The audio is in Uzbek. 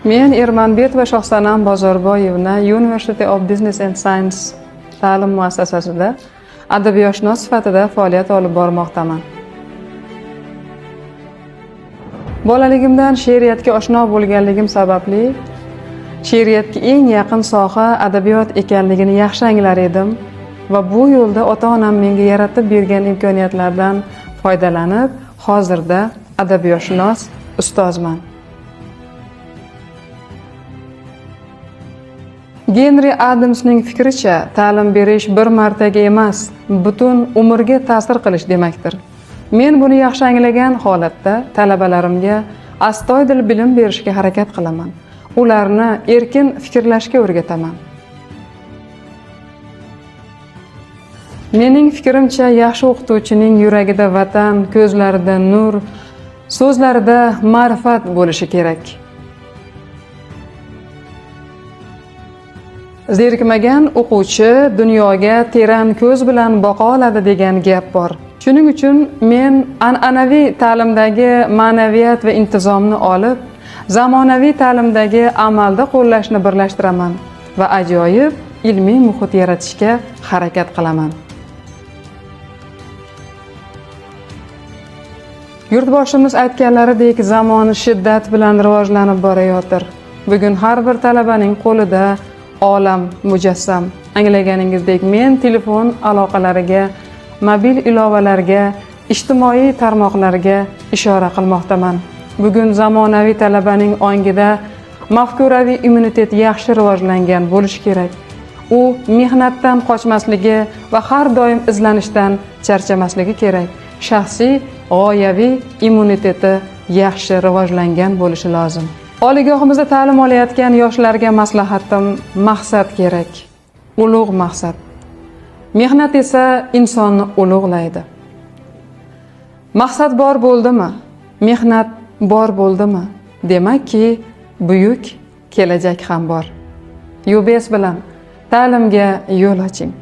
Men Ermanbetova Shohsanam Bozorboyevna University of Business and Science ta'lim muassasasida adabiyotshunos sifatida faoliyat olib bormoqdaman. Bolaligimdan she'riyatga oshno bo'lganligim sababli she'riyatga eng yaqin soha adabiyot ekanligini yaxshi anglar edim va bu yo'lda ota-onam menga yaratib bergan imkoniyatlardan foydalanib, hozirda adabiyotshunos ustozman. Genri Adamsning fikricha, ta'lim berish bir martaga emas, butun umrga ta'sir qilish demakdir. Men buni yaxshi anglagan holatda talabalarimga astoydil bilim berishga harakat qilaman. Ularni erkin fikrlashga o'rgataman. Mening fikrimcha, yaxshi o'qituvchining yuragida vatan, ko'zlarida nur, so'zlarida ma'rifat bo'lishi kerak. Zerikmagan o'quvchi dunyoga teran ko'z bilan boqa oladi degan gap bor. Shuning uchun men an'anaviy ta'limdagi ma'naviyat va intizomni olib, zamonaviy ta'limdagi amalda qo'llashni birlashtiraman va ajoyib ilmiy muhit yaratishga harakat qilaman. Yurtboshimiz aytganlaridek, zamon shiddat bilan rivojlanib borayotir. Bugun har bir talabaning qo'lida olam mujassam. Anglaganingizdek, men telefon aloqalariga, mobil ilovalarga, ijtimoiy tarmoqlarga ishora qilmoqdaman. Bugun zamonaviy talabaning ongida mafkuraviy immunitet yaxshi rivojlangan bo'lishi kerak. U mehnatdan qochmasligi va har doim izlanishdan charchamasligi kerak. Shaxsiy g'oyaviy immuniteti yaxshi rivojlangan bo'lishi lozim. Oliygohimizda ta'lim olayotgan yoshlarga maslahatim: maqsad kerak, ulug' maqsad. Mehnat esa insonni ulug'laydi. Maqsad bor bo'ldimi? Mehnat bor bo'ldimi? Demakki, buyuk kelajak ham bor. UBS bilan ta'limga yo'l oching.